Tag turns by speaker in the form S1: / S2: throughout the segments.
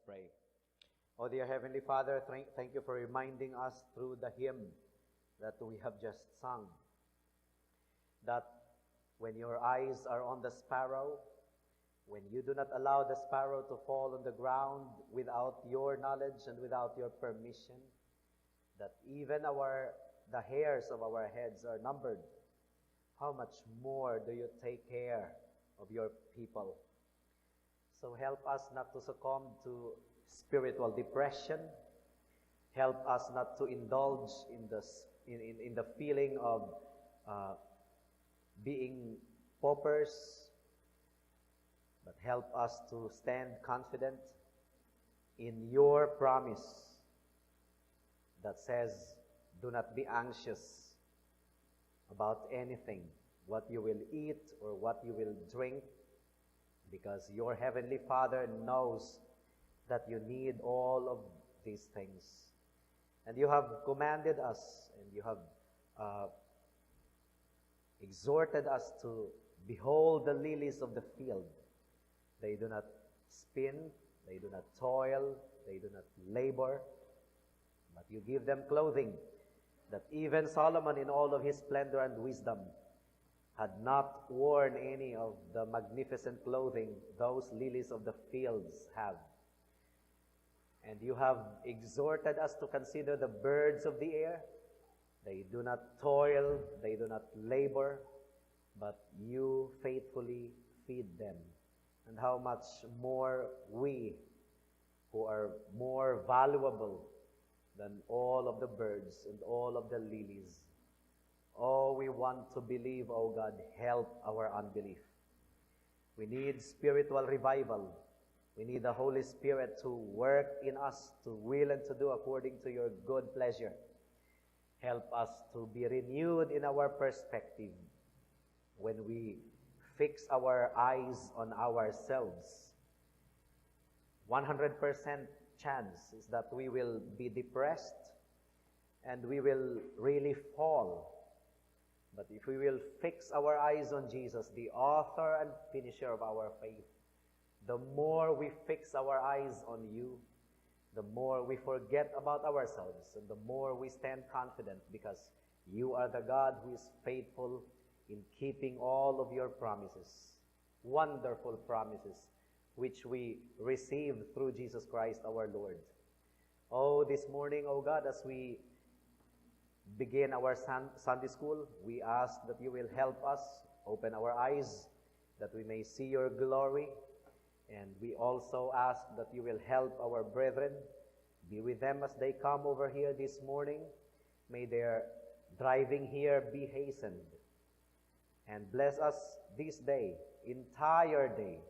S1: Pray. Oh, dear Heavenly Father, thank you for reminding us through the hymn that we have just sung that when your eyes are on the sparrow, when you do not allow the sparrow to fall on the ground without your knowledge and without your permission, that even our the hairs of our heads are numbered, how much more do you take care of your people? So help us not to succumb to spiritual depression. Help us not to indulge in the feeling of being paupers, but help us to stand confident in your promise that says, "Do not be anxious about anything, what you will eat or what you will drink, because your heavenly Father knows that you need all of these things." And you have commanded us and you have exhorted us to behold the lilies of the field. They do not spin, they do not toil, they do not labor, but you give them clothing, that even Solomon in all of his splendor and wisdom had not worn any of the magnificent clothing those lilies of the fields have. And you have exhorted us to consider the birds of the air. They do not toil, they do not labor, but you faithfully feed them. And how much more we, who are more valuable than all of the birds and all of the lilies. Oh, we want to believe, oh God, help our unbelief. We need spiritual revival. We need the Holy Spirit to work in us, to will and to do according to your good pleasure. Help us to be renewed in our perspective when we fix our eyes on ourselves. 100% chance is that we will be depressed and we will really fall. But if we will fix our eyes on Jesus, the author and finisher of our faith, the more we fix our eyes on you, the more we forget about ourselves and the more we stand confident because you are the God who is faithful in keeping all of your promises, wonderful promises, which we receive through Jesus Christ our Lord. Oh, this morning, oh God, as we begin our Sunday school, we ask that you will help us open our eyes that we may see your glory. And we also ask that you will help our brethren, be with them as they come over here this morning. May their driving here be hastened. And bless us this day, entire day.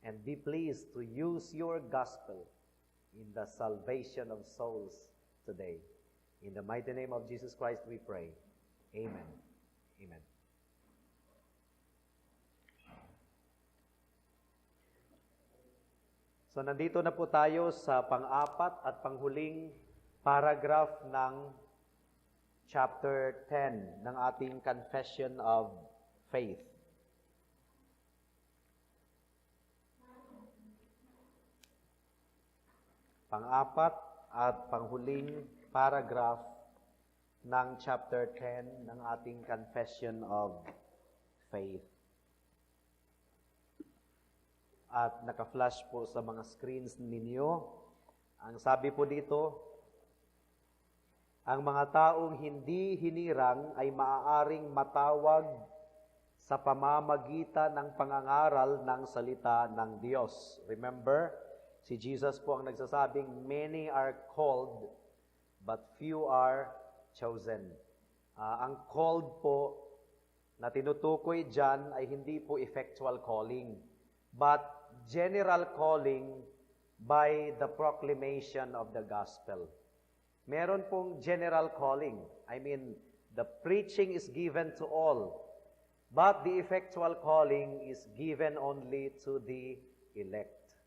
S1: And be pleased to use your gospel in the salvation of souls today. In the mighty name of Jesus Christ we pray. Amen. Amen. So nandito na po tayo sa pang-apat at panghuling paragraph ng chapter 10 ng ating Confession of Faith. Pang-apat at panghuling paragraph ng chapter 10 ng ating Confession of Faith. At naka-flash po sa mga screens ninyo. Ang sabi po dito, ang mga taong hindi hinirang ay maaaring matawag sa pamamagitan ng pangangaral ng salita ng Diyos. Remember, si Jesus po ang nagsasabing, "Many are called, but few are chosen." Ang called po na tinutukoy dyan ay hindi po effectual calling, but general calling by the proclamation of the gospel. Meron pong general calling. I mean, the preaching is given to all, but the effectual calling is given only to the elect.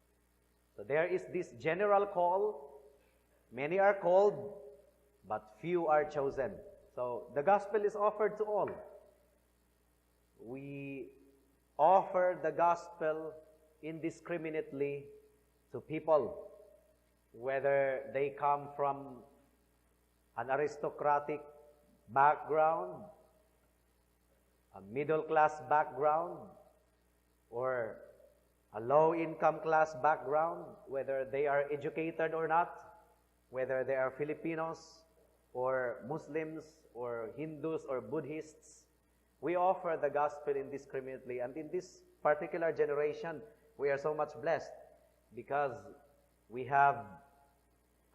S1: So there is this general call. Many are called, but few are chosen. So the gospel is offered to all. We offer the gospel indiscriminately to people, whether they come from an aristocratic background, a middle class background, or a low income class background, whether they are educated or not, whether they are Filipinos or Muslims or Hindus or Buddhists. We offer the gospel indiscriminately. And in this particular generation, we are so much blessed because we have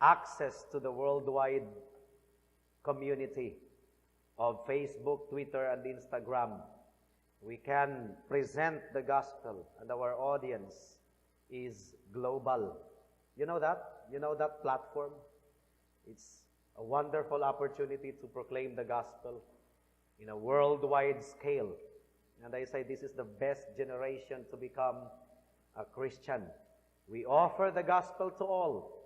S1: access to the worldwide community of Facebook, Twitter, and Instagram. We can present the gospel, and our audience is global. You know that? You know that platform? It's a wonderful opportunity to proclaim the gospel in a worldwide scale. And I say this is the best generation to become a Christian. We offer the gospel to all,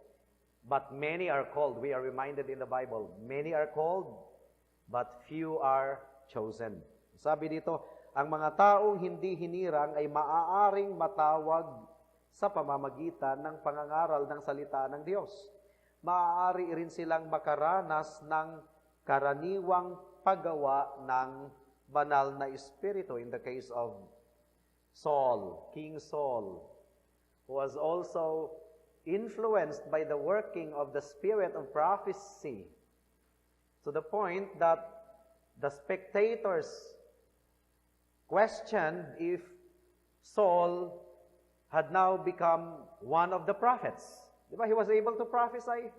S1: but many are called. We are reminded in the Bible, many are called, but few are chosen. Sabi dito, ang mga taong hindi hinirang ay maaaring matawag sa pamamagitan ng pangangaral ng salita ng Diyos. Maaari rin silang makaranas ng karaniwang paggawa ng Banal na Espiritu in the case of Saul, King Saul, who was also influenced by the working of the spirit of prophecy to the point that the spectators questioned if Saul had now become one of the prophets. Diba? He was able to prophesy.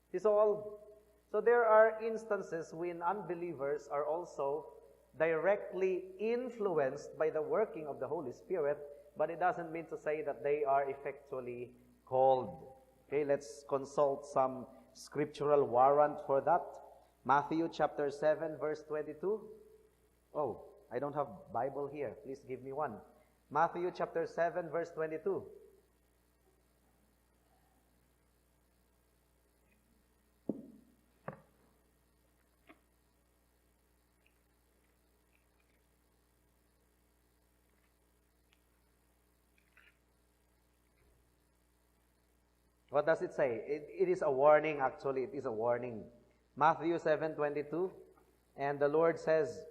S1: Si Saul. So there are instances when unbelievers are also directly influenced by the working of the Holy Spirit, but it doesn't mean to say that they are effectually called. Okay, let's consult some scriptural warrant for that. Matthew chapter 7, verse 22. Oh, I don't have Bible here. Please give me one. Matthew chapter 7, verse 22. What does it say? It is a warning, actually. It is a warning. Matthew 7:22. And the Lord says,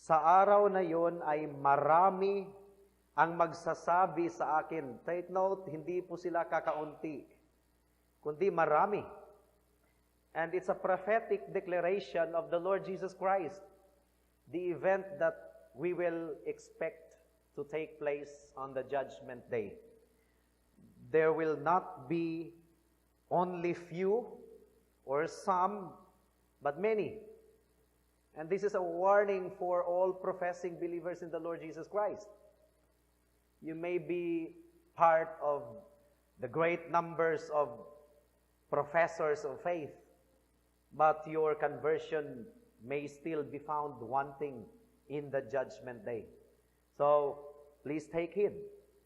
S1: "Sa araw na yon ay marami ang magsasabi sa akin." Take note, hindi po sila kakaunti, kundi marami. And it's a prophetic declaration of the Lord Jesus Christ, the event that we will expect to take place on the Judgment Day. There will not be only few or some, but many. And this is a warning for all professing believers in the Lord Jesus Christ. You may be part of the great numbers of professors of faith, but your conversion may still be found wanting in the Judgment Day. So, please take heed.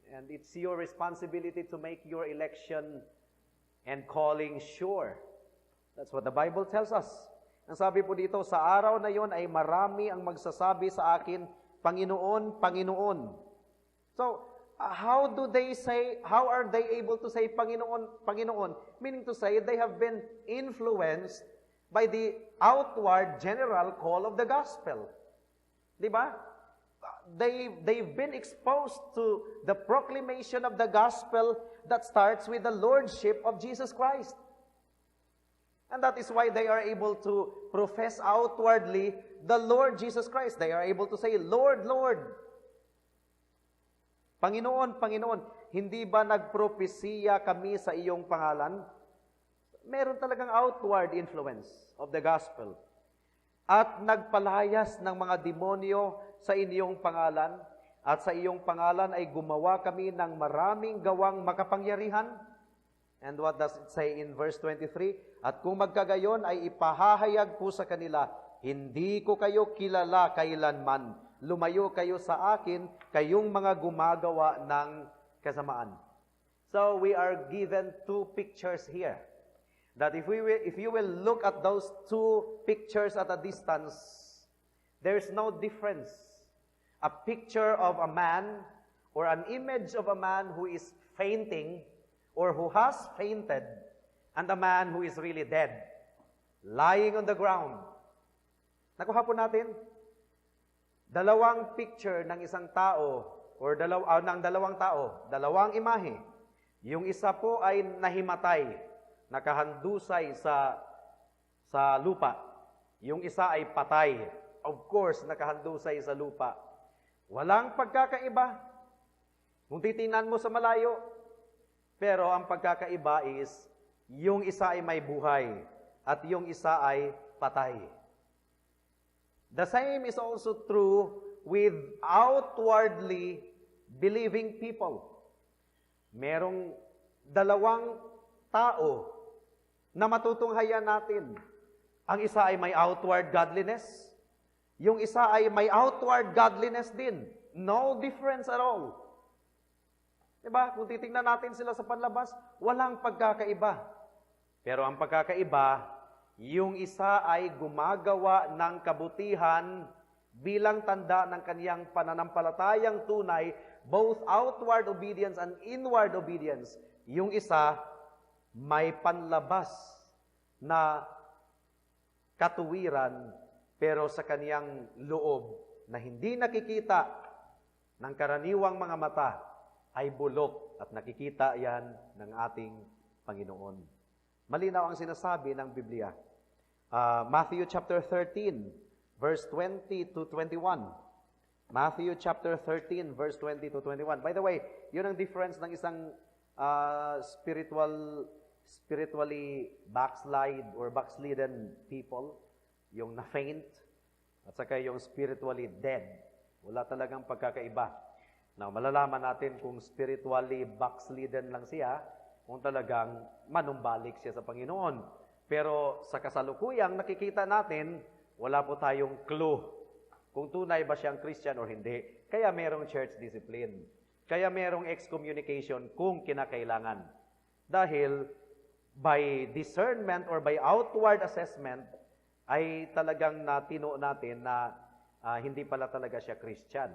S1: And it's your responsibility to make your election and calling sure. That's what the Bible tells us. Ang sabi po dito, "Sa araw na yon ay marami ang magsasabi sa akin, 'Panginoon, Panginoon.'" So, how do they say, how are they able to say, "Panginoon, Panginoon"? Meaning to say, they have been influenced by the outward general call of the gospel. Di ba? They've been exposed to the proclamation of the gospel that starts with the lordship of Jesus Christ. And that is why they are able to profess outwardly the Lord Jesus Christ. They are able to say, "Lord, Lord. Panginoon, Panginoon, hindi ba nagpropesiya kami sa iyong pangalan?" Meron talagang outward influence of the gospel. "At nagpalayas ng mga demonyo sa inyong pangalan, at sa iyong pangalan ay gumawa kami ng maraming gawang makapangyarihan"? And what does it say in verse 23? "At kung magkagayon ay ipahahayag ko sa kanila, 'Hindi ko kayo kilala kailanman. Lumayo kayo sa akin, kayong mga gumagawa ng kasamaan.'" So we are given two pictures here. That if you will look at those two pictures at a distance, there's no difference. A picture of a man or an image of a man who is fainting or who has fainted and a man who is really dead, lying on the ground. Nakuha po natin? Dalawang picture ng isang tao or ng dalawang tao, dalawang imahe. Yung isa po ay nahimatay, nakahandusay sa lupa. Yung isa ay patay. Of course, nakahandusay sa lupa. Walang pagkakaiba kung titingnan mo sa malayo. Pero ang pagkakaiba is, yung isa ay may buhay at yung isa ay patay. The same is also true with outwardly believing people. Merong dalawang tao na matutunghayan natin. Ang isa ay may outward godliness. Yung isa ay may outward godliness din. No difference at all. Diba? Kung titingnan natin sila sa panlabas, walang pagkakaiba. Pero ang pagkakaiba, yung isa ay gumagawa ng kabutihan bilang tanda ng kaniyang pananampalatayang tunay, both outward obedience and inward obedience. Yung isa, may panlabas na katuwiran, pero sa kaniyang loob na hindi nakikita ng karaniwang mga mata ay bulok at nakikita yan ng ating Panginoon. Malinaw ang sinasabi ng Biblia. Matthew chapter 13, verse 20 to 21. Matthew chapter 13, verse 20 to 21. By the way, yun ang difference ng isang spiritually backslide or backslidden people, yung na-faint, at saka yung spiritually dead. Wala talagang pagkakaiba. Now, malalaman natin kung spiritually backslidden lang siya, kung talagang manumbalik siya sa Panginoon. Pero sa kasalukuyang nakikita natin, wala po tayong clue kung tunay ba siyang Christian or hindi. Kaya merong church discipline. Kaya merong excommunication kung kinakailangan. Dahil by discernment or by outward assessment, ay talagang natino natin na hindi pala talaga siya Christian.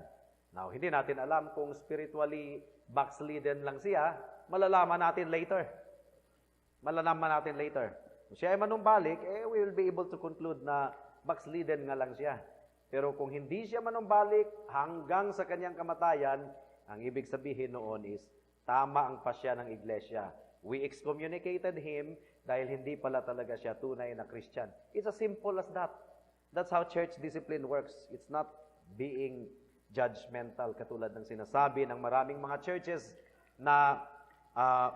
S1: Now, hindi natin alam kung spiritually backslidden lang siya, malalaman natin later. Malalaman natin later. Kung siya ay manumbalik, eh, we will be able to conclude na backslidden nga lang siya. Pero kung hindi siya manumbalik hanggang sa kanyang kamatayan, ang ibig sabihin noon is, tama ang pasya ng iglesia. We excommunicated him dahil hindi pala talaga siya tunay na Christian. It's as simple as that. That's how church discipline works. It's not being judgmental katulad ng sinasabi ng maraming mga churches na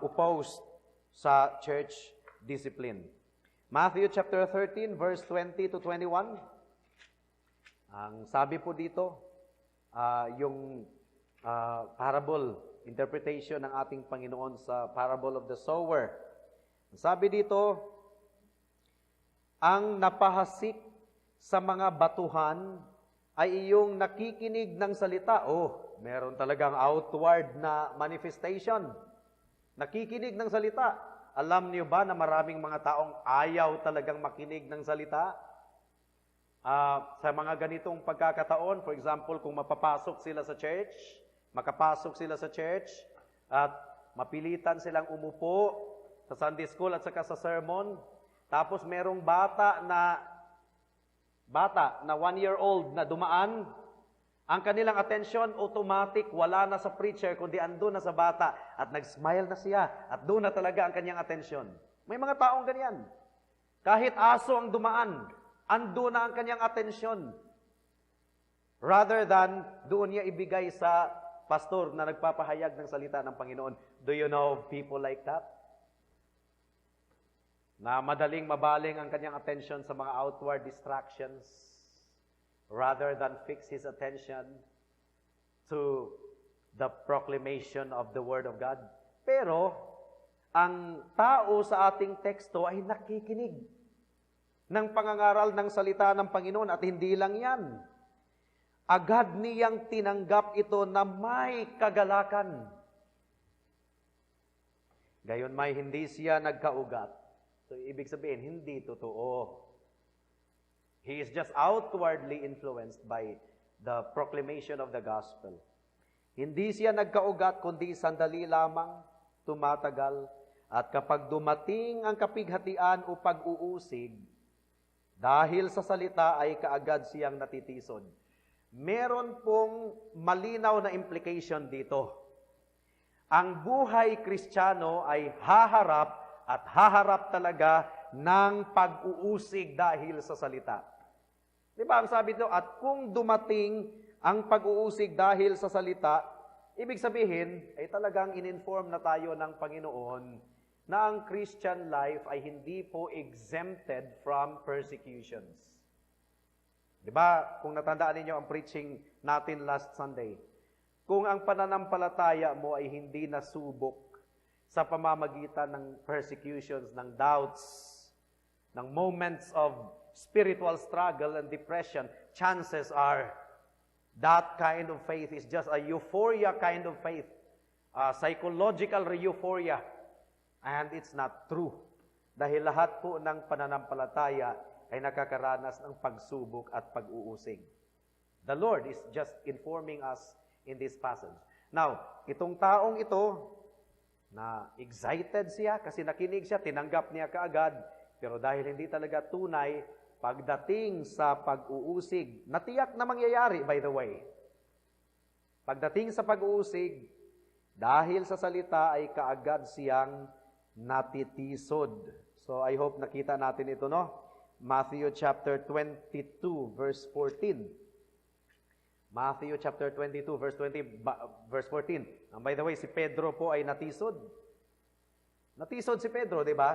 S1: opposed sa church discipline. Matthew chapter 13 verse 20 to 21. Ang sabi po dito, yung parable, interpretation ng ating Panginoon sa parable of the sower. Ang sabi dito, ang napahasik sa mga batuhan ay iyong nakikinig ng salita. Oh, meron talagang outward na manifestation. Nakikinig ng salita. Alam niyo ba na maraming mga taong ayaw talagang makinig ng salita? Sa mga ganitong pagkakataon, for example, kung mapapasok sila sa church, makapasok sila sa church, at mapilitan silang umupo sa Sunday school at saka sa sermon, tapos merong bata na 1 year old na dumaan, ang kanilang attention automatic wala na sa preacher kundi andun na sa bata at nag-smile na siya at doon na talaga ang kanyang attention. May mga taong ganyan. Kahit aso ang dumaan, andun na ang kanyang attention. Rather than doon niya ibigay sa pastor na nagpapahayag ng salita ng Panginoon. Do you know people like that? Na madaling mabaling ang kanyang attention sa mga outward distractions rather than fix his attention to the proclamation of the Word of God. Pero, ang tao sa ating teksto ay nakikinig ng pangangaral ng salita ng Panginoon at hindi lang yan. Agad niyang tinanggap ito na may kagalakan. Gayon may hindi siya nagkaugat. So, ibig sabihin, hindi totoo. He is just outwardly influenced by the proclamation of the gospel. Hindi siya nagkaugat, kundi sandali lamang tumatagal. At kapag dumating ang kapighatian o pag-uusig dahil sa salita, ay kaagad siyang natitisod. Meron pong malinaw na implication dito. Ang buhay Kristiyano ay haharap at haharap talaga ng pag-uusig dahil sa salita. Di ba ang sabi dito, at kung dumating ang pag-uusig dahil sa salita, ibig sabihin ay talagang in-inform na tayo ng Panginoon na ang Christian life ay hindi po exempted from persecutions. Di ba, kung natandaan ninyo ang preaching natin last Sunday, kung ang pananampalataya mo ay hindi nasubok sa pamamagitan ng persecutions, ng doubts, ng moments of spiritual struggle and depression, chances are that kind of faith is just a euphoria kind of faith, a psychological euphoria, and it's not true. Dahil lahat po ng pananampalataya ay nakakaranas ng pagsubok at pag-uusig. The Lord is just informing us in this passage. Now, itong taong ito, na excited siya kasi nakinig siya, tinanggap niya kaagad, pero dahil hindi talaga tunay, pagdating sa pag-uusig, na tiyak na mangyayari, by the way. Pagdating sa pag-uusig dahil sa salita, ay kaagad siyang natitisod. So I hope nakita natin ito, no? Matthew chapter 22, verse 14. Matthew chapter 22, verse 20, verse 14. And by the way, si Pedro po ay natisod. Natisod si Pedro, di ba?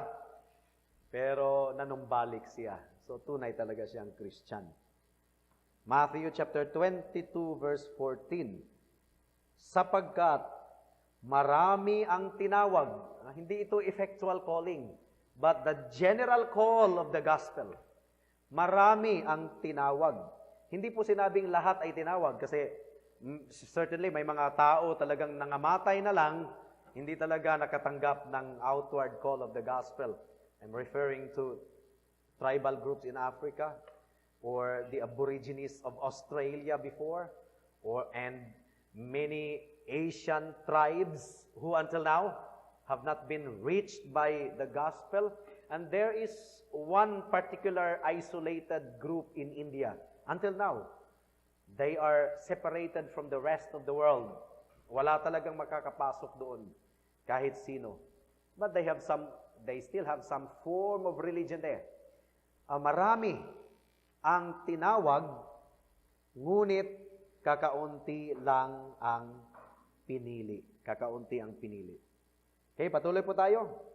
S1: Pero nanumbalik siya. So tunay talaga siyang Christian. Matthew chapter 22, verse 14. Sapagkat marami ang tinawag. Hindi ito effectual calling, but the general call of the gospel. Marami ang tinawag. Hindi po sinabing lahat ay tinawag kasi certainly may mga tao talagang nangamatay na lang, hindi talaga nakatanggap ng outward call of the gospel. I'm referring to tribal groups in Africa or the Aborigines of Australia before or and many Asian tribes who until now have not been reached by the gospel. And there is one particular isolated group in India. Until now, they are separated from the rest of the world. Wala talagang makakapasok doon, kahit sino. But they still have some form of religion there. Marami ang tinawag, ngunit kakaunti lang ang pinili. Kakaunti ang pinili. Okay, patuloy po tayo.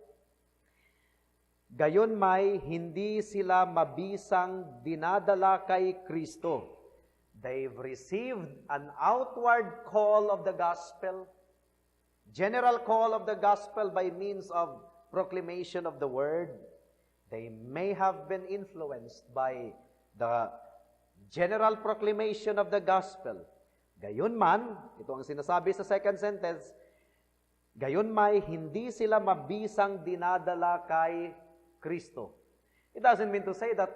S1: Gayon may hindi sila mabisang dinadala kay Kristo. They've received an outward call of the gospel, general call of the gospel by means of proclamation of the word. They may have been influenced by the general proclamation of the gospel. Gayunman, ito ang sinasabi sa second sentence, gayon may hindi sila mabisang dinadala kay Kristo. It doesn't mean to say that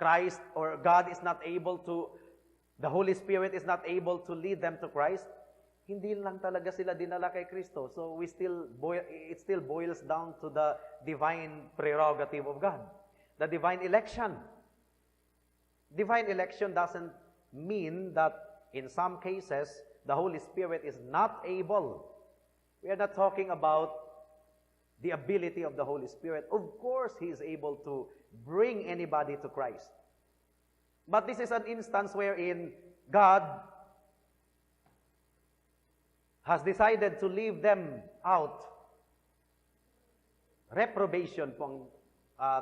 S1: Christ or God is not able to, the Holy Spirit is not able to lead them to Christ. Hindi lang talaga sila dinala kay Kristo. So it still boils down to the divine prerogative of God. The divine election. Divine election doesn't mean that in some cases the Holy Spirit is not able. We are not talking about the ability of the Holy Spirit. Of course, He is able to bring anybody to Christ. But this is an instance wherein God has decided to leave them out. Reprobation po ang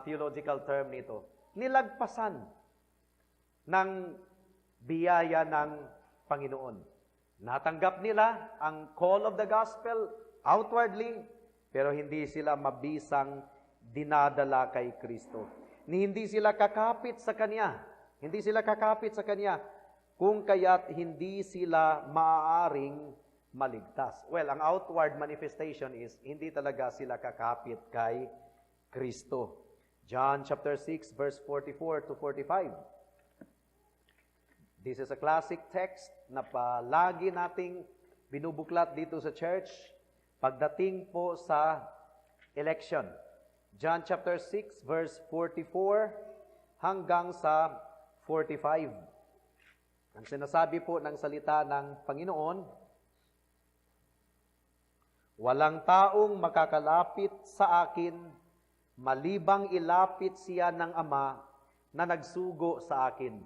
S1: theological term nito. Nilagpasan ng biyaya ng Panginoon. Natanggap nila ang call of the gospel outwardly, pero hindi sila mabisang dinadala kay Kristo. Ni hindi sila kakapit sa Kanya. Hindi sila kakapit sa Kanya kung kaya't hindi sila maaaring maligtas. Well, ang outward manifestation is hindi talaga sila kakapit kay Kristo. John chapter 6 verse 44 to 45. This is a classic text na palagi nating binubuklat dito sa church pagdating po sa election. John chapter 6 verse 44 hanggang sa 45. Ang sinasabi po ng salita ng Panginoon, "Walang taong makakalapit sa akin malibang ilapit siya ng Ama na nagsugo sa akin.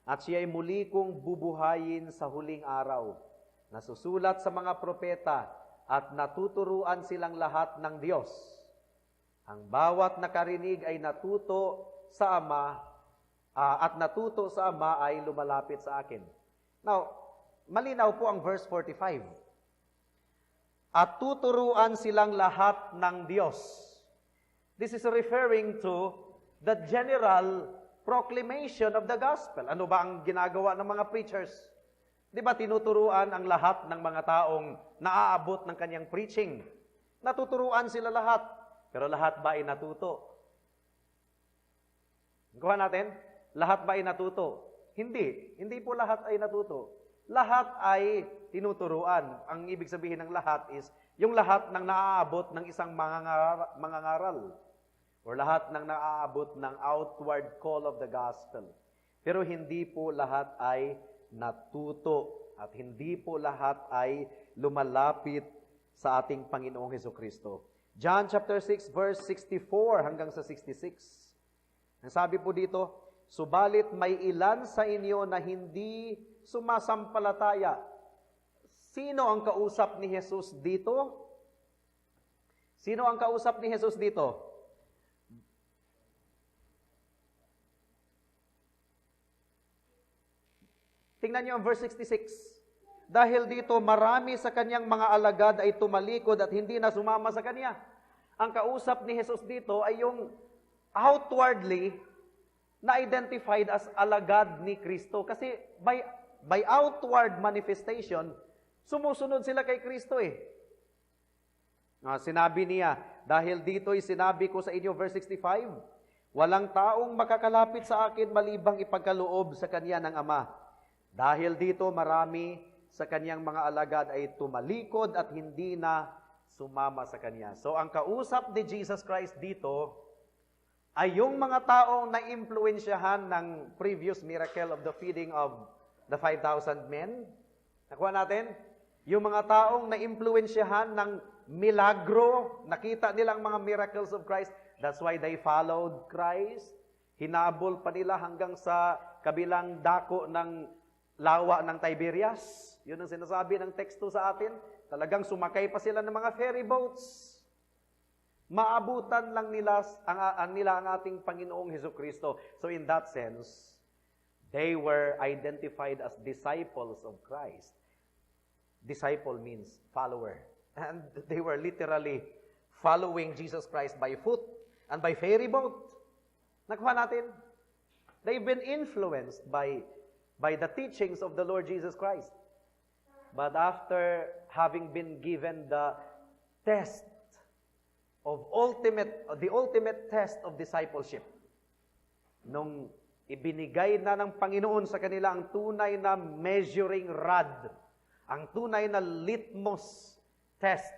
S1: At siya'y muli kong bubuhayin sa huling araw. Nasusulat sa mga propeta at natuturuan silang lahat ng Diyos. Ang bawat nakarinig ay natuto sa Ama at natuto sa Ama ay lumalapit sa akin." Now, malinaw po ang verse 45. At tuturuan silang lahat ng Diyos. This is referring to the general proclamation of the gospel. Ano ba ang ginagawa ng mga preachers? Di ba tinuturuan ang lahat ng mga taong naaabot ng kanyang preaching? Natuturuan sila lahat. Pero lahat ba ay natuto? Kuha natin? Lahat ba ay natuto? Hindi. Hindi po lahat ay natuto. Lahat ay tinuturuan. Ang ibig sabihin ng lahat is yung lahat ng naaabot ng isang mangangaral or lahat ng naaabot ng outward call of the gospel. Pero hindi po lahat ay natuto at hindi po lahat ay lumalapit sa ating Panginoong Heso Kristo. John chapter 6 verse 64 hanggang sa 66. Ang sabi po dito, "Subalit may ilan sa inyo na hindi sumasampalataya." Sino ang kausap ni Jesus dito? Sino ang kausap ni Jesus dito? Tingnan niyo ang verse 66. "Dahil dito, marami sa kanyang mga alagad ay tumalikod at hindi na sumama sa kanya." Ang kausap ni Jesus dito ay yung outwardly na identified as alagad ni Kristo. Kasi by outward manifestation, sumusunod sila kay Kristo eh. Sinabi niya, "Dahil dito'y sinabi ko sa inyo," verse 65, "walang taong makakalapit sa akin malibang ipagkaloob sa kanya ng Ama. Dahil dito marami sa kanyang mga alagad ay tumalikod at hindi na sumama sa kanya." So ang kausap ni Jesus Christ dito ay yung mga taong na-impluwensyahan ng previous miracle of the feeding of the 5,000 men. Nakuha natin? Yung mga taong na-impluwensyahan ng milagro, nakita nilang mga miracles of Christ. That's why they followed Christ. Hinabol pa nila hanggang sa kabilang dako ng lawa ng Tiberias. Yun ang sinasabi ng teksto sa atin. Talagang sumakay pa sila ng mga ferry boats. Maabutan lang nila ang ating Panginoong Heso Kristo. So in that sense, they were identified as disciples of Christ. Disciple means follower. And they were literally following Jesus Christ by foot and by ferry boat. Nakuha natin? They've been influenced by the teachings of the Lord Jesus Christ. But after having been given the ultimate test of discipleship, nung ibinigay na ng Panginoon sa kanila ang tunay na measuring rod, ang tunay na litmus test,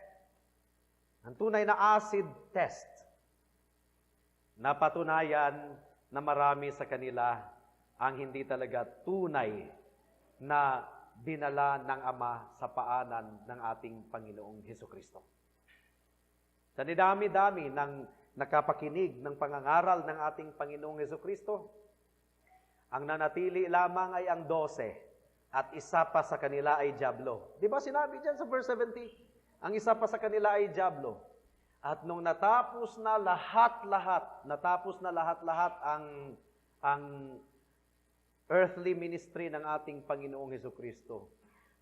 S1: ang tunay na acid test, napatunayan na marami sa kanila ang hindi talaga tunay na dinala ng Ama sa paanan ng ating Panginoong Heso Kristo. Sa dinami-dami ng nakapakinig ng pangangaral ng ating Panginoong Heso Kristo, ang nanatili lamang ay ang 12 at isa pa sa kanila ay diablo. Di ba sinabi dyan sa verse 70? Ang isa pa sa kanila ay diablo. At nung natapos na lahat-lahat, natapos na lahat-lahat ang earthly ministry ng ating Panginoong Heso Kristo,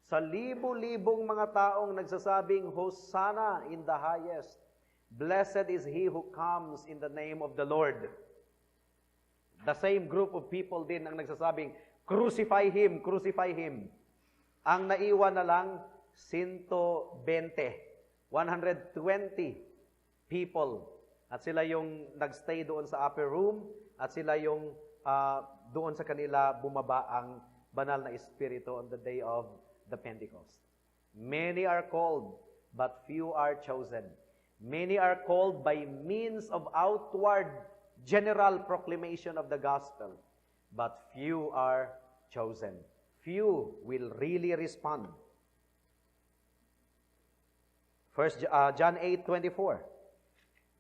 S1: sa libo-libong mga taong nagsasabing, "Hosanna in the highest, blessed is he who comes in the name of the Lord." The same group of people din ang nagsasabing, "Crucify him, crucify him." Ang naiwan na lang, 120, 120 people At sila yung nagstay doon sa upper room at sila yung doon sa kanila bumaba ang Banal na Espiritu on the day of the Pentecost. Many are called, but few are chosen. Many are called by means of outward general proclamation of the gospel, but few are chosen. Few will really respond. First John 8:24.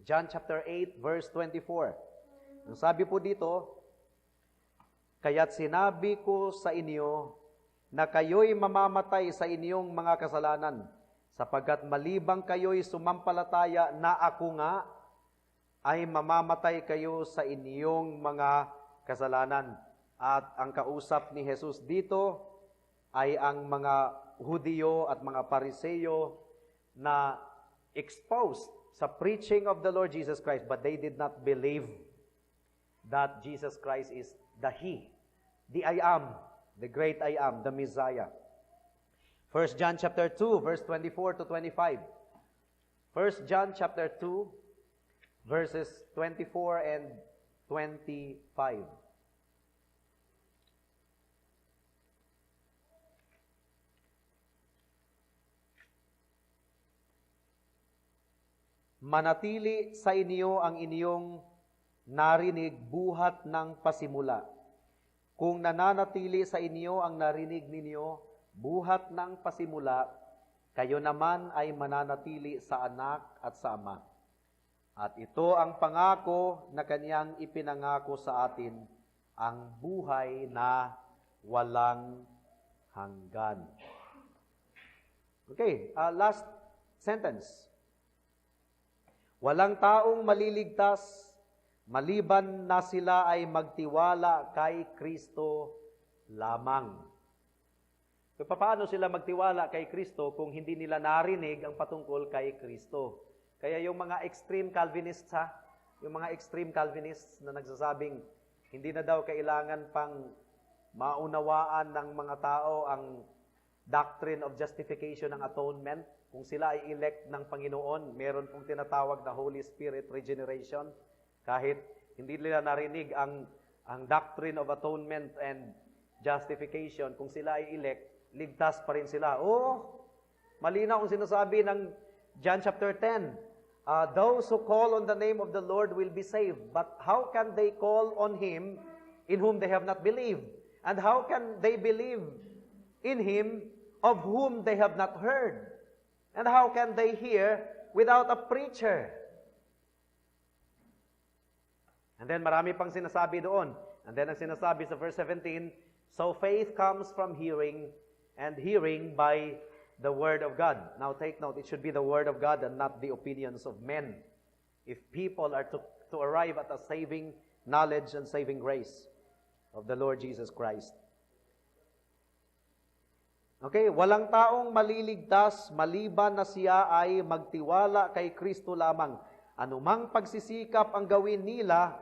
S1: John chapter 8 verse 24. Ang sabi po dito, "Kaya't sinabi ko sa inyo na kayo'y mamamatay sa inyong mga kasalanan, sapagkat malibang kayo'y sumampalataya na ako nga, ay mamamatay kayo sa inyong mga kasalanan." At ang kausap ni Jesus dito ay ang mga Hudiyo at mga Pariseyo na exposed sa preaching of the Lord Jesus Christ, but they did not believe that Jesus Christ is the He, the I Am, the great I Am, the Messiah. 1 John chapter 2, verse 24 to 25. 1 John chapter 2, verses 24 and 25. "Manatili sa inyo ang inyong narinig buhat ng pasimula. Kung nananatili sa inyo ang narinig ninyo buhat ng pasimula, kayo naman ay mananatili sa Anak at sa Ama. At ito ang pangako na kanyang ipinangako sa atin, ang buhay na walang hanggan." Okay, last sentence. Walang taong maliligtas maliban na sila ay magtiwala kay Kristo lamang. So, paano sila magtiwala kay Kristo kung hindi nila narinig ang patungkol kay Kristo? Kaya yung mga extreme Calvinists, ha? Yung mga extreme Calvinists na nagsasabing hindi na daw kailangan pang maunawaan ng mga tao ang doctrine of justification ng atonement. Kung sila ay elect ng Panginoon, meron pong tinatawag na Holy Spirit regeneration. Kahit hindi nila narinig ang doctrine of atonement and justification, kung sila ay elect, ligtas pa rin sila. Oh, malinaw ang sinasabi ng John chapter 10. "Those who call on the name of the Lord will be saved." But how can they call on Him in whom they have not believed? And how can they believe in Him of whom they have not heard? And how can they hear without a preacher? And then marami pang sinasabi doon. And then ang sinasabi sa verse 17, "So faith comes from hearing, and hearing by the word of God." Now take note, it should be the word of God and not the opinions of men, if people are to arrive at a saving knowledge and saving grace of the Lord Jesus Christ. Okay, walang taong maliligtas maliban na siya ay magtiwala kay Kristo lamang. Anumang pagsisikap ang gawin nila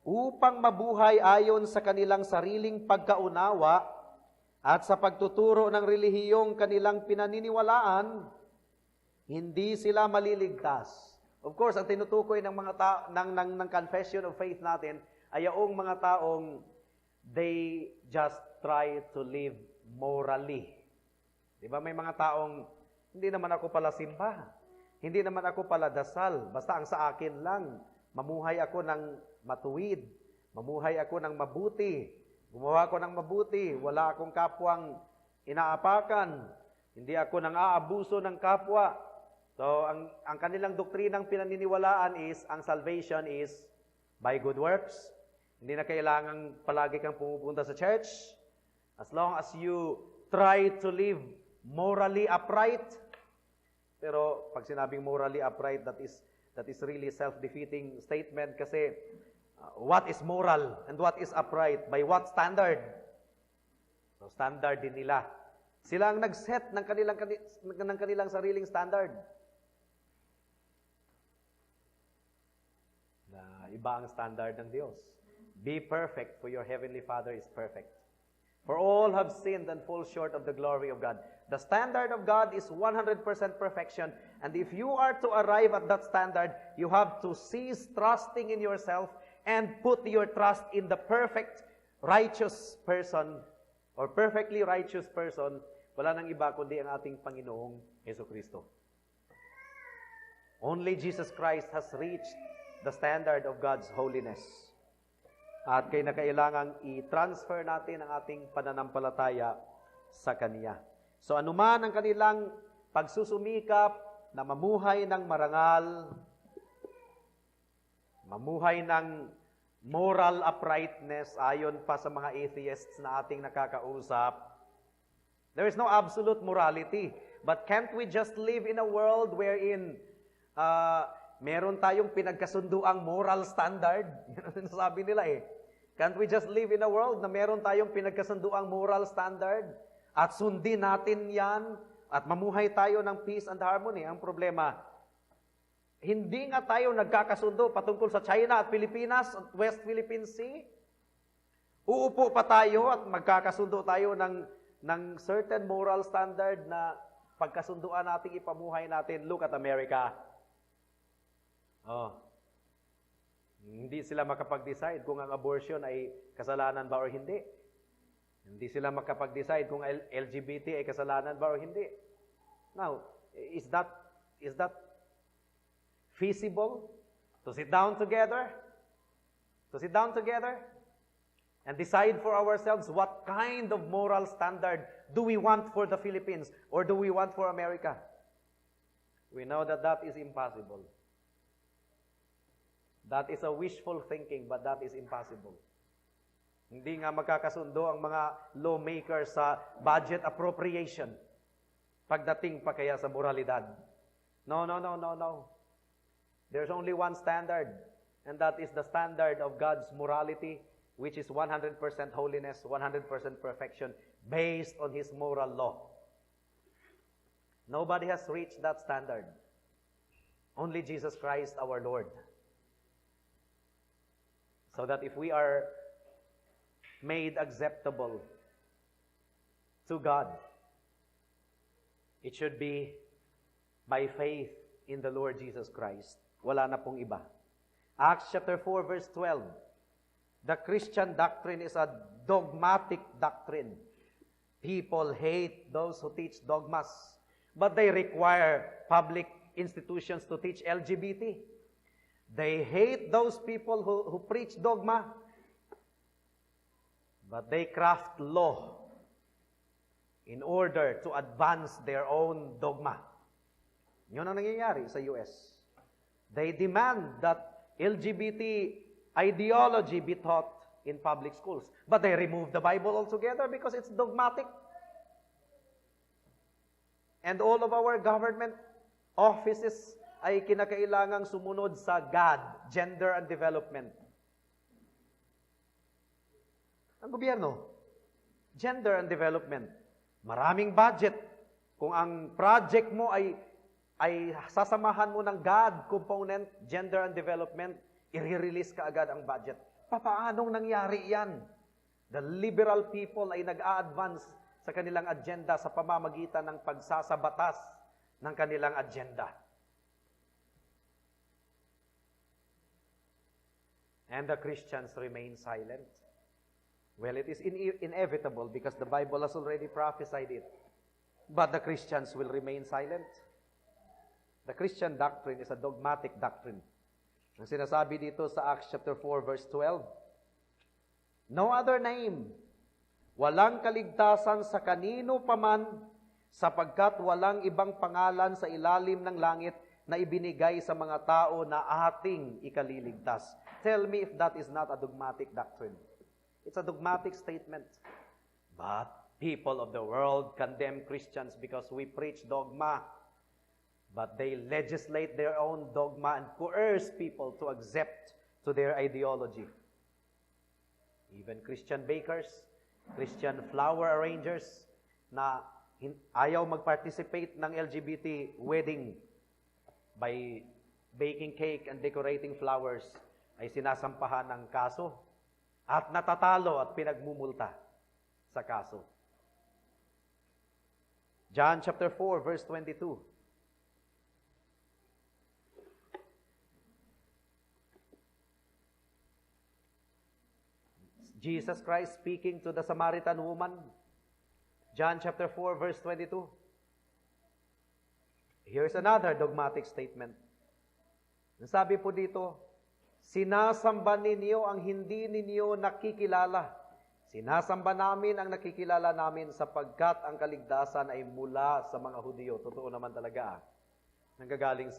S1: upang mabuhay ayon sa kanilang sariling pagkaunawa at sa pagtuturo ng relihiyong kanilang pinaniniwalaan, hindi sila maliligtas. Of course, ang tinutukoy ng mga ng confession of faith natin ay yung mga taong they just try to live morally. Di ba may mga taong, "Hindi naman ako pala simba, hindi naman ako pala dasal, basta ang sa akin lang, mamuhay ako ng matuwid, mamuhay ako ng mabuti, gumawa ako ng mabuti, wala akong kapwang inaapakan, hindi ako nang aabuso ng kapwa." So, ang kanilang doktrinang pinaniniwalaan is, ang salvation is by good works. Hindi na kailangang palagi kang pumupunta sa church. As long as you try to live morally upright. Pero pag sinabing morally upright, that is really self-defeating statement kasi what is moral and what is upright? By what standard? So standard din nila. Sila ang nag-set ng kanilang sariling standard. Na iba ang standard ng Diyos. "Be perfect, for your heavenly Father is perfect." For all have sinned and fall short of the glory of God. The standard of God is 100% perfection. And if you are to arrive at that standard, you have to cease trusting in yourself and put your trust in the perfect righteous person or perfectly righteous person. Wala nang iba kundi ang ating Panginoong Heso Kristo. Only Jesus Christ has reached the standard of God's holiness. At kaya na kailangang i-transfer natin ang ating pananampalataya sa Kanya. So anuman ang kanilang pagsusumikap na mamuhay ng marangal, mamuhay ng moral uprightness ayon pa sa mga atheists na ating nakakausap, there is no absolute morality. But can't we just live in a world wherein meron tayong pinagkasunduang moral standard? Yan ang sinasabi nila eh. Can't we just live in a world na meron tayong pinagkasunduang moral standard? At sundin natin yan at mamuhay tayo ng peace and harmony. Ang problema, hindi nga tayo nagkakasundo patungkol sa China at Pilipinas at West Philippine Sea. Uupo pa tayo at magkakasundo tayo ng certain moral standard na pagkasunduan natin, ipamuhay natin. Look at America. Oh. Hindi sila makapag-decide kung ang abortion ay kasalanan ba or hindi. Hindi sila makapag-decide kung LGBT ay kasalanan ba or hindi. Now, is that feasible to sit down together? To sit down together and decide for ourselves what kind of moral standard do we want for the Philippines or do we want for America? We know that that is impossible. That is a wishful thinking, but that is impossible. Hindi nga magkakasundo ang mga lawmakers sa budget appropriation pagdating pa kaya sa moralidad. No. There's only one standard, and that is the standard of God's morality, which is 100% holiness, 100% perfection, based on His moral law. Nobody has reached that standard. Only Jesus Christ our Lord. So that if we are made acceptable to God, it should be by faith in the Lord Jesus Christ. Wala na pong iba. Acts chapter 4 verse 12. The Christian doctrine is a dogmatic doctrine. People hate those who teach dogmas, but they require public institutions to teach LGBT. They hate those people who preach dogma, but they craft law in order to advance their own dogma. Yun ang nangyayari sa US. They demand that LGBT ideology be taught in public schools. But they remove the Bible altogether because it's dogmatic. And all of our government offices ay kinakailangang sumunod sa GAD, Gender and Development. Ang gobyerno, Gender and Development. Maraming budget. Kung ang project mo ay sasamahan mo ng GAD component, Gender and Development, i-release ka agad ang budget. Papaanong nangyari yan? The liberal people ay nag-a-advance sa kanilang agenda sa pamamagitan ng pagsasabatas ng kanilang agenda. And the Christians remain silent. Well, it is inevitable because the Bible has already prophesied it. But the Christians will remain silent. The Christian doctrine is a dogmatic doctrine. Ang sinasabi dito sa Acts chapter 4 verse 12, "No other name, walang kaligtasan sa kanino paman, sapagkat walang ibang pangalan sa ilalim ng langit na ibinigay sa mga tao na ating ikaliligtas." Tell me if that is not a dogmatic doctrine. It's a dogmatic statement. But people of the world condemn Christians because we preach dogma. But they legislate their own dogma and coerce people to accept to their ideology. Even Christian bakers, Christian flower arrangers na ayaw mag-participate ng LGBT wedding by baking cake and decorating flowers ay sinasampahan ng kaso at natatalo at pinagmumulta sa kaso. John chapter 4, verse 22. Jesus Christ speaking to the Samaritan woman. John chapter 4, verse 22. Here's another dogmatic statement. Sabi po dito, "Sinasamba ninyo ang hindi ninyo nakikilala. Sinasamba namin ang nakikilala namin sapagkat ang kaligtasan ay mula sa mga Hudyo." Totoo naman talaga. Nanggagaling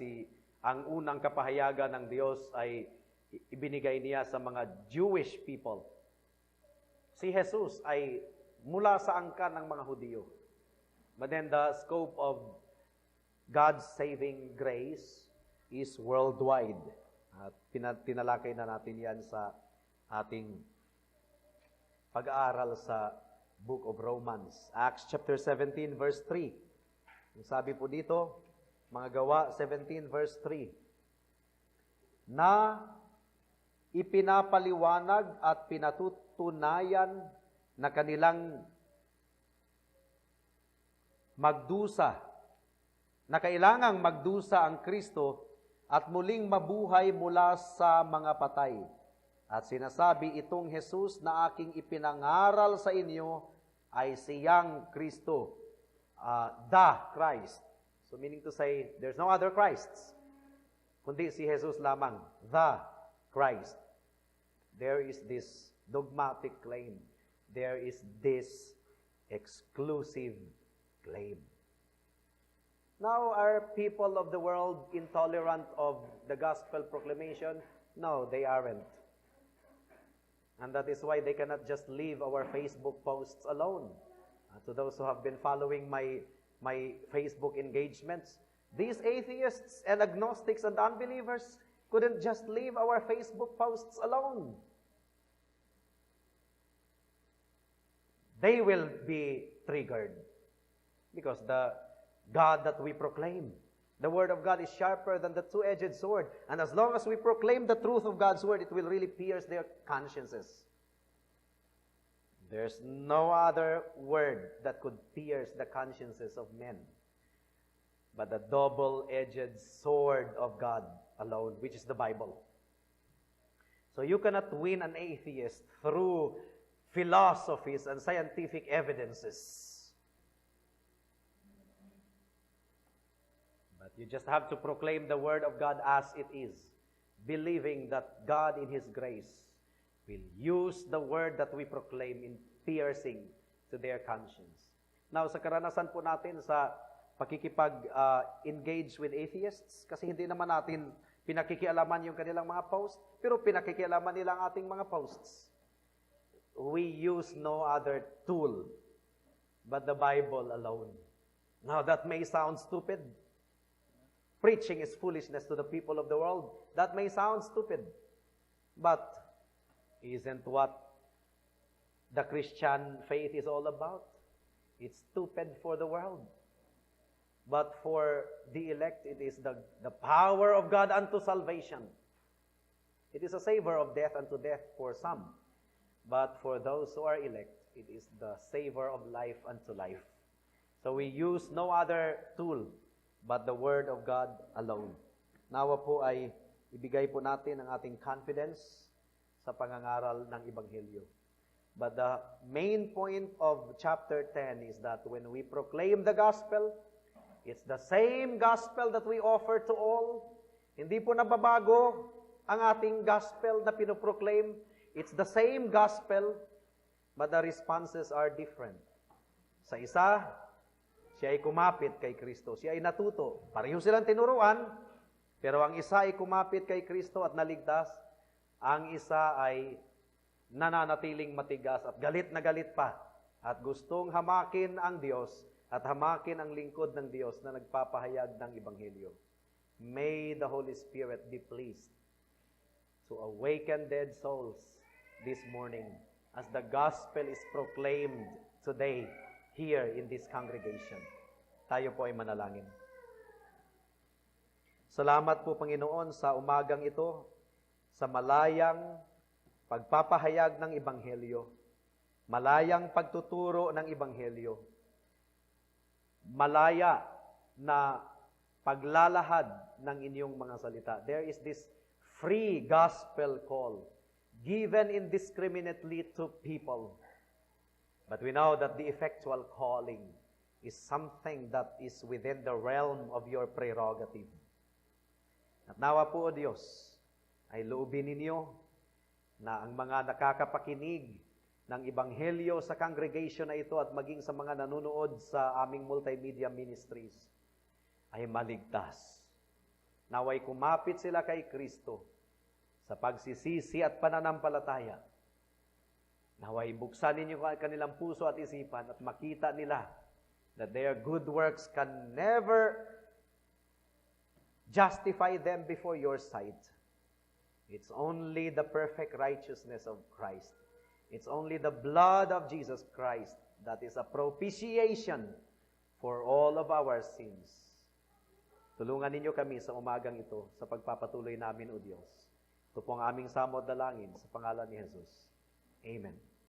S1: ang unang kapahayagan ng Diyos ay ibinigay niya sa mga Jewish people. Si Jesus ay mula sa angkan ng mga Hudyo. But then the scope of God's saving grace is worldwide. At tinalakay na natin yan sa ating pag-aaral sa Book of Romans. Acts chapter 17 verse 3. Ang sabi po dito, Mga Gawa 17 verse 3, na ipinapaliwanag at pinatutunayan na kanilang magdusa, na kailangang magdusa ang Kristo at muling mabuhay mula sa mga patay. At sinasabi, "Itong Jesus na aking ipinangaral sa inyo ay siyang Kristo," the Christ. So meaning to say, there's no other Christs, kundi si Jesus lamang, the Christ. There is this dogmatic claim. There is this exclusive claim. Now, are people of the world intolerant of the gospel proclamation? No, they aren't. And that is why they cannot just leave our Facebook posts alone. To those who have been following my Facebook engagements, these atheists and agnostics and unbelievers couldn't just leave our Facebook posts alone. They will be triggered because the God that we proclaim, the Word of God, is sharper than the two-edged sword. And as long as we proclaim the truth of God's Word, it will really pierce their consciences. There's no other word that could pierce the consciences of men but the double-edged sword of God alone, which is the Bible. So you cannot win an atheist through philosophies and scientific evidences. But you just have to proclaim the Word of God as it is, believing that God in His grace will use the word that we proclaim in piercing to their conscience. Now, sa karanasan po natin sa pakikipag-engage with atheists, kasi hindi naman natin pinakikialaman yung kanilang mga posts, pero pinakikialaman nila ang ating mga posts. We use no other tool but the Bible alone. Now, that may sound stupid. Preaching is foolishness to the people of the world. That may sound stupid. But isn't what the Christian faith is all about? It's stupid for the world. But for the elect, it is the power of God unto salvation. It is a savor of death unto death for some. But for those who are elect, it is the savor of life unto life. So we use no other tool but the Word of God alone. Nawa po ay ibigay po natin ang ating confidence sa pangangaral ng Ebanghelyo. But the main point of chapter 10 is that when we proclaim the gospel, it's the same gospel that we offer to all. Hindi po nababago ang ating gospel na pinoproclaim. It's the same gospel, but the responses are different. Sa isa, siya ay kumapit kay Kristo. Siya ay natuto. Pareho silang tinuruan, pero ang isa ay kumapit kay Kristo at naligtas. Ang isa ay nananatiling matigas at galit na galit pa at gustong hamakin ang Diyos at hamakin ang lingkod ng Diyos na nagpapahayag ng Ebanghelyo. May the Holy Spirit be pleased to awaken dead souls this morning as the gospel is proclaimed today here in this congregation. Tayo po ay manalangin. Salamat po, Panginoon, sa umagang ito, sa malayang pagpapahayag ng Ebanghelyo, malayang pagtuturo ng Ebanghelyo. Malaya na paglalahad ng inyong mga salita. There is this free gospel call given indiscriminately to people. But we know that the effectual calling is something that is within the realm of your prerogative. At nawa po, O Diyos, ay loobin ninyo na ang mga nakakapakinig ng Ebanghelyo sa congregation na ito at maging sa mga nanonood sa aming multimedia ministries ay maligtas. Naway kumapit sila kay Kristo sa pagsisisi at pananampalataya. Naway buksan ninyo ang kanilang puso at isipan at makita nila that their good works can never justify them before your sight. It's only the perfect righteousness of Christ. It's only the blood of Jesus Christ that is a propitiation for all of our sins. Tulungan ninyo kami sa umagang ito sa pagpapatuloy namin, O Diyos. Ito po ang aming samo't dalangin sa pangalan ni Jesus. Amen.